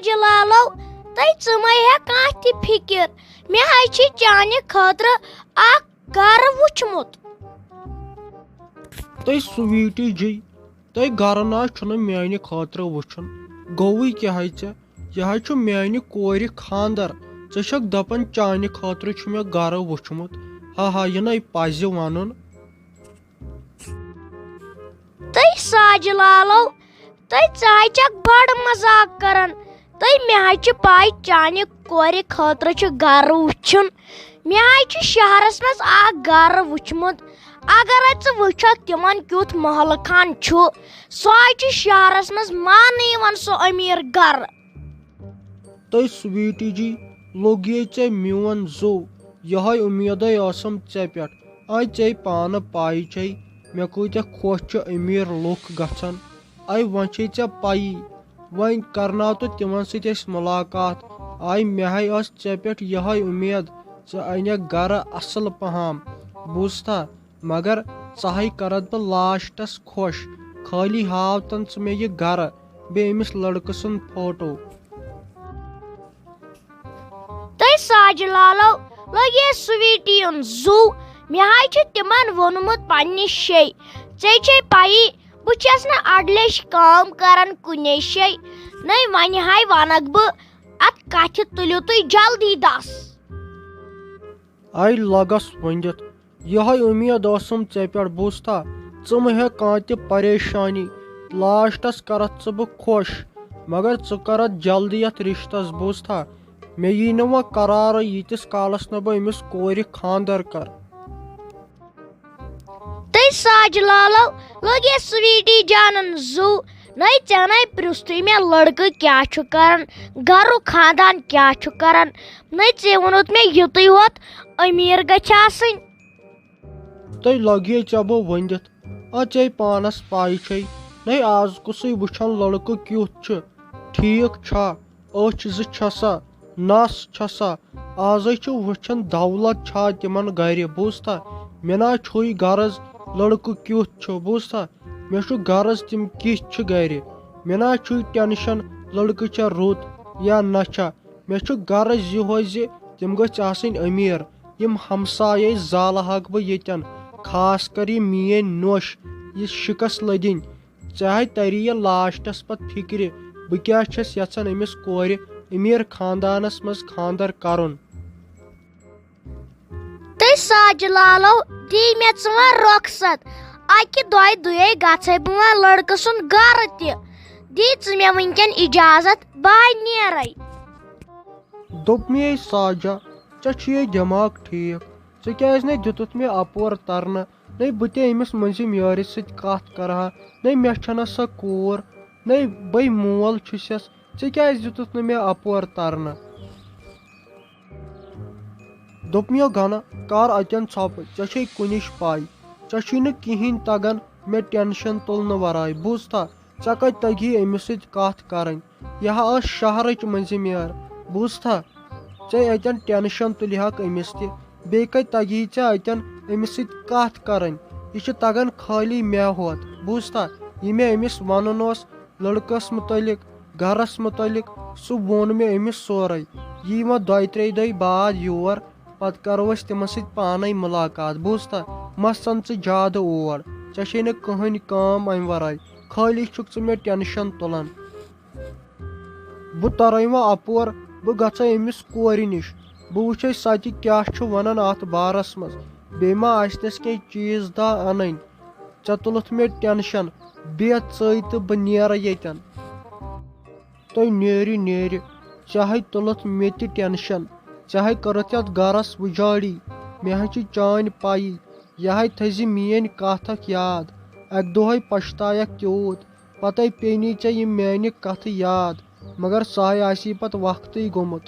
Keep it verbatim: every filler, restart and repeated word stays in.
جلالو، تۄہہِ ژٕ مہ ہےٚ کانٛہہ تہِ فِکِر، مےٚ حظ چھِ چانہِ خٲطرٕ اکھ گرٕ وُچھمُت۔ تۄہہِ سویٹی جی، تۄہہِ گرٕ نہ حظ چھُنہٕ میانہِ خٲطرٕ وُچھُن۔ گوٚوٕے کیٛاہ حظ ژےٚ؟ یہِ حظ چھُ میانہِ کورِ خاندر۔ ژٕ چھکھ دپان چانہِ خٲطرٕ چھُ مےٚ گرٕ وُچھمُت؟ ہا ہا، یہِ نے پزِ ونُن۔ تُہۍ ساجہِ لالو، تُہۍ ژٕ حظ چھکھ بڑٕ مذاق کران۔ تُہۍ، مےٚ حظ چھِ پاے چانہِ کورِ خٲطرٕ چھُ گرٕ وُچھُن۔ مےٚ حظ چھُ شہرس منٛز اکھ گرٕ وُچھمُت۔ اگرے ژٕ وٕچھکھ تِمن کیُتھ محلہٕ خان چھُ، سُہ حظ چھُ شہرس منٛز ماننہٕ یِوان سُہ أمیٖر گرٕ۔ تۄہہِ سویٹی جی، لوٚگ یے ژےٚ میون زُو۔ یِہوٚے اُمیدَے ٲسٕم ژےٚ پٮ۪ٹھ۔ آے ژےٚ پانہٕ پَے چھے، مےٚ کۭتیٛاہ خۄش چھِ أمیٖر لُکھ گژھان۔ آے وۄنۍ چھے ژےٚ پَیی، وۄنۍ کرناو تہٕ تِمن سۭتۍ اَسہِ مُلاقات۔ آے مےٚ ہے ٲس ژےٚ پٮ۪ٹھ یِہوٚے اُمید، ژٕ اَنکھ گرٕ اَصٕل پہم، بوٗزتھا؟ مگر ژٕ ہے کرتھ بہٕ لاسٹس خۄش، خٲلی ہاو تن ژٕ مےٚ یہِ گرٕ، بیٚیہِ أمِس لڑکہٕ سُنٛد فوٹو۔ تُہۍ ساجہِ لالو، لوٚگ یہِ سویٹی یُن زُو۔ مےٚ حظ چھُ تِمن ووٚنمُت پننہِ شے۔ ژےٚ چھے پَیی، بہٕ چھَس نہٕ اَڑلیٚچھ کٲم کران کُنے شے۔ نَے وۄنۍ ہاے وَنکھ بہٕ، اَتھ کَتھِ تُلِو تُہۍ جلدی دَس۔ آے لگس ؤنِتھ، یِہوٚے اُمید ٲسٕم ژےٚ پٮ۪ٹھ، بوٗزتھا؟ ژٕ مہٕ ہےٚ کانٛہہ تہِ پریشٲنی، لاسٹس کرتھ ژٕ بہٕ خۄش، مگر ژٕ کرتھ جلدی یتھ رشتس، بوٗزتھا؟ مےٚ یی نہٕ وۄنۍ قرارٕے ییٖتِس کالس نہٕ بہٕ أمِس کورِ خاندر کرٕ۔ تُہۍ ساجہِ لالو، لوٚگ یہِ سویٹی جانن زُو۔ نَے ژےٚ نَے پرٛژھتُے مےٚ لڑکہٕ کیٛاہ چھُ کران، گرُک خاندان کیٛاہ چھُ کران۔ نَے ژےٚ ووٚنُتھ مےٚ یُتُے ہوت أمیٖر گژھِ آسٕنۍ۔ تۄہہِ لگہِ ژےٚ بہٕ ؤنِتھ، آ ژےٚ پانس پَے چھے۔ نَے آز کُسٕے وٕچھان لڑکہٕ کیُتھ چھُ، ٹھیٖک چھا، أچھ زٕ چھسا، نس چھسا؟ آزے چھُ وٕچھان دولت چھا تِمن گرِ، بوٗزتھا؟ مےٚ نا چھُے غرض لڑکہٕ کیُتھ چھُ، بوٗزتھا؟ مےٚ چھُ غرض تِم کِتھ چھِ گرِ۔ مےٚ نا چھُے ٹینشن لڑکہٕ چھا رُت یا نہ چھا۔ مےٚ چھُ غرض یِہوٚے زِ تِم گٔژھۍ آسٕنۍ أمیٖر۔ یِم ہمسایے زالہٕ ہاکھ بہٕ ییٚتٮ۪ن، خاص کر یہِ میٲنۍ نوٚش، یہِ شِکس لٔدِنۍ۔ ژےٚ ہے تری یہِ لاسٹس پتہٕ فِکرِ، بہٕ کیٛاہ چھَس یژھان أمِس کورِ أمیٖر خاندانس منٛز خاندر کرُن۔ تہٕ ساجہِ لالو، دی مےٚ ژٕ وۄنۍ رۄخصت۔ اکہِ دۄیہِ دُہے گژھے بہٕ وۄنۍ لڑکہٕ سُنٛد گرٕ تہِ۔ دی ژٕ مےٚ وٕنکٮ۪ن اجازت، بہٕ ہاے نیرے۔ دوٚپ مے ساجہ، ژےٚ چھُے دٮ۪ماغ ٹھیٖک، ژےٚ کیٛازِ نے دیُتُتھ مےٚ اپور ترنہٕ؟ نے بہٕ تہِ أمِس مٔنٛزِم یٲرِس سۭتۍ کتھ کرٕ ہا، نے مےٚ چھَنہ سۄ کوٗر، نے بے مول چھُسٮ۪س، ژےٚ کیٛازِ دیُتُتھ نہٕ مےٚ اپور ترنہٕ؟ دوٚپ مےٚ گنہ، کر اتٮ۪ن ژھۄپہٕ، ژےٚ چھے کُنِچ پاے، ژےٚ چھُے نہٕ کِہیٖنۍ تگان مےٚ ٹینشن تُلنہٕ ورٲے، بوٗزتھا؟ ژےٚ کتہِ تگی أمِس سۭتۍ کتھ کرٕنۍ؟ یہِ ہا ٲس شہرٕچ مٔنٛزِم یٲر، بوٗزتھا؟ ژےٚ اتٮ۪ن ٹینشن تُلہِ ہاکھ أمِس تہِ، بیٚیہِ کتہِ تگی ژےٚ اتٮ۪ن أمِس سۭتۍ کتھ کرٕنۍ؟ یہِ چھُ تگان خٲلی مےٚ ہوت، بوٗزتھا؟ یہِ مےٚ أمِس ونُن اوس لڑکس متعلق، گرس متعلق، سُہ ووٚن مےٚ أمِس سورُے۔ یی وۄنۍ دۄیہِ ترٛیٚیہِ دۄہہِ بعد یور، پتہٕ کرو أسۍ تِمن سۭتۍ پانے مُلاقات، بوٗزتھا؟ مہ ژَن ژٕ زیادٕ اور، ژےٚ چھے نہٕ کٕہٕنۍ کٲم امہِ ورٲے، خٲلی چھُکھ ژٕ مےٚ ٹینشن تُلان۔ بہٕ ترے وۄنۍ اپور، بہٕ گژھے أمِس کورِ نِش، بہٕ وٕچھے سۄ تہِ کیٛاہ چھُ ونان اتھ بارس منٛز، بیٚیہِ ما آسنس کینٛہہ چیٖز دہ انٕنۍ۔ ژےٚ تُلُتھ مےٚ ٹینشن، بیٚہہ ژٕے تہٕ بہٕ نیرٕ ییٚتٮ۪ن۔ تُہۍ نیرِ نیرِ، ژےٚ ہے تُلُتھ مےٚ تہِ ٹینشن، ژےٚ ہے کٔرٕتھ یتھ گرس وُجاڑی۔ مےٚ ہے چھِ چٲنۍ پَیی، یہِ ہے تھٲیزِ میٲنۍ کتھ اکھ یاد، اکہِ دۄہے پچھتایکھ تیوٗت، پتے پیٚیہِ نی ژےٚ یِم میانہِ کتھٕ یاد، مگر سُہ ہے آسی پتہٕ وقتٕے گوٚمُت۔